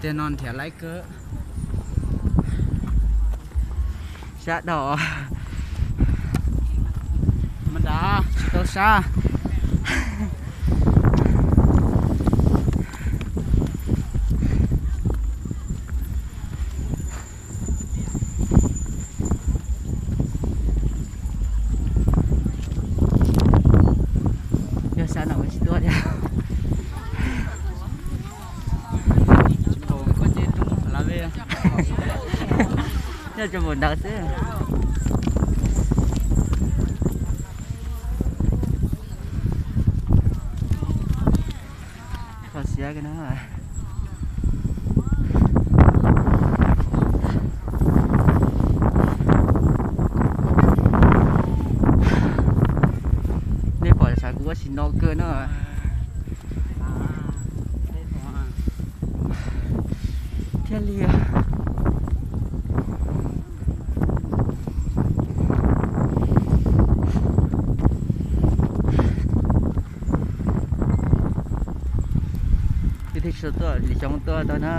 Tej no nrhiav laib kawg. Sab dhau. Mas nrad tsis tau sab. Yog sab no tsis tuaj thiab. Tsis pom koj ces roob Pha La Vej. Nyob rau npaum ntawd xwb. Kho siab no. Nej pom xav kuv ua si no kawg no. Thiaj li Wb thiaj tsis tuaj li xyoo tuaj tau na.